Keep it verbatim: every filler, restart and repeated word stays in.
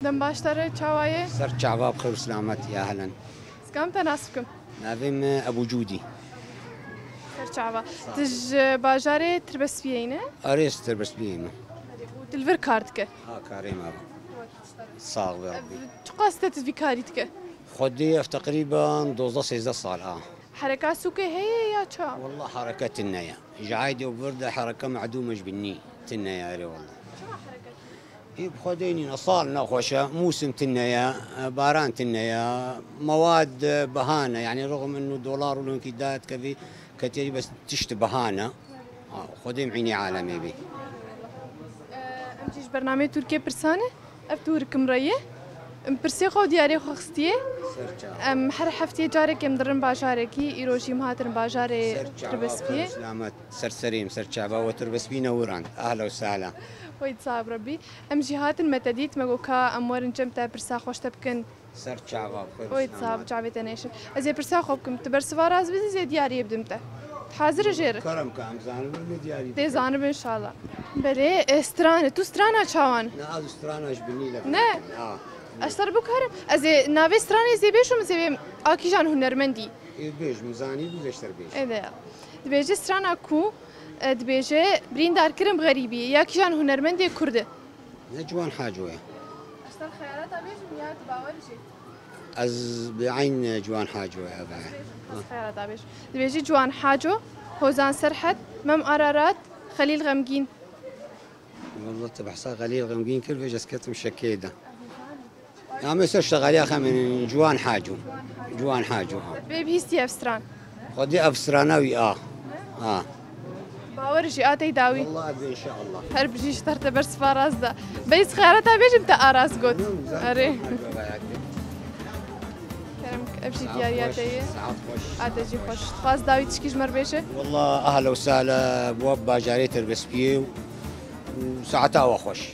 Dem baş te re, çawa ye? Ser çava, bi xêr û selamet, ya helen. Ez ka te nas bikim? Navê min Ebû Cûdî. Ser çava. Tu ji bajarê Tirbespiyê yî ne? Erê, ez Tirbespiyê me. Û tu li vir kar dike? Ha, karê me be. Sax be Rabbî. Çiqas te tu vî karî dike? Xwedê ev teqrîben dozdeh sêzdeh sal a. Hereka sûkê heye ya ça? Wallah, hereke tune ye. Ji aydê û vir de hereke medûm e, ji binî tune ye, erê wallah. Çima hereke tune? Ê, bi xwe deynîne, sal nexweş e, mûsim tune ye, baran tune ye, mewad biha ne, yanî rixm inu dolar û linkî dadikevî, ketiyê bes tişt biha ne. Ha, xwedê em eynî alemê bî. Em jî ji bernameyê Tirkiyê pirsan e, ev tûrik imre ye. Em pirsê xwe û diyarê xwe xistiye. Ser çava. Em her hefteyê carek em dirin bajarekî, îro jî em hatin bajarê Tirbespiyê. Ser çava, selamet. Ser serê me, ser çava we, Tirbespî ne wiran. Ahla û sahla. Wey sax be Rabbî. Em jî hatin me te dît, me got ka em werin cem te pirsa xweş te bikin. Ser çava, bi xêr û selamet. Wey sax be, çavê te nêşin. Ez ê pirsa xwe bikim. Tu bersiva rast bidî, ez ê diyariyê bidim te. Tu hazir î jê re? Kerem ke, em zanibin ne diyarî. Tê zanibin inşallah. Belê, e, stran e. Tu strana çawan? Ne, ez strana ji binî le. Ne? Ha. Ez te re bikarim. Ez ê navê stranê ez ê bêjim, ez ê bêm a kîjan hunermendî. Ê, bêj, min zanî bû, ez te re bêjim. Ê de. Dibêje strana ku, e, dibêje birîndar kirim xerîbî, ya kîjan hunermendê kurd e? Ne, Ciwan Haco ye. Ez te xeyalata bêjim ya tu bawer jî? Ez bi eyn Ciwan Haco ye, ev e. Ez xeyalata bêjim. Dibêje Ciwan Haco, Hozan Serhed, Mem Ararat, Xelîl Xemgîn. Wallah, te behsa Xelîl Xemgîn kir, vêj ez ketim şekê de. Ya me ser ştexaliya xeminin Ciwan Haco. Ciwan Haco, ha. Bê bihîstî ev stran. Xwedî ev strana wî a. Ha. Bawer jî a tey dawî. Wallah, ez inşallah. Her bijî ji ter te bersiva rast da. Beyz xeyalata bêjim te a rast got. Erê. Kerem, ev jî diyariya te ye. Saet xweş. A te jî xweş. Xwaz dawî tişkî ji me re bêje. Wallah, ahla û sahla, bi we bi bajarê Tirbespiyê û saeta we xweş.